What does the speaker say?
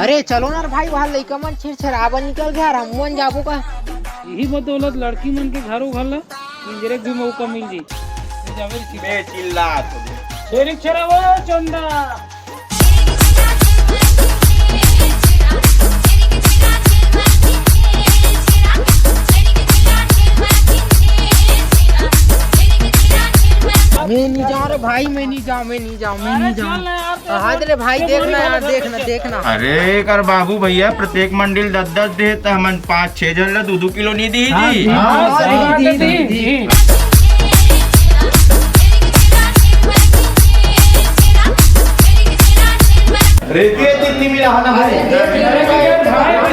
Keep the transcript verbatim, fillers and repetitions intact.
अरे चलो ना रे भाई, वहाँ लइका मन छेरछेराबा निकल गे यार, हम मन जाबो का? यही बदौलत लड़की मन के घरो घर ला इंजरे के भी मौका मिल जी। बे चिल्ला तो दे। छेरी छेरा वो चंदा। मैं नहीं जाऊँ रे भाई, मैं नहीं जाऊँ, मैं नहीं जाऊँ, मैं नहीं जाऊँ। हाथ रे भाई, देखना यार, देखना, देखना। अरे कर बाबू भैया, प्रत्येक मंडिल दस दस दे, त हमन पाँच छह जन ला दू दू किलो नहीं दी जी। हाँ, दी, दी, दी, दी। रेती है, इतनी मिला है ना भाई।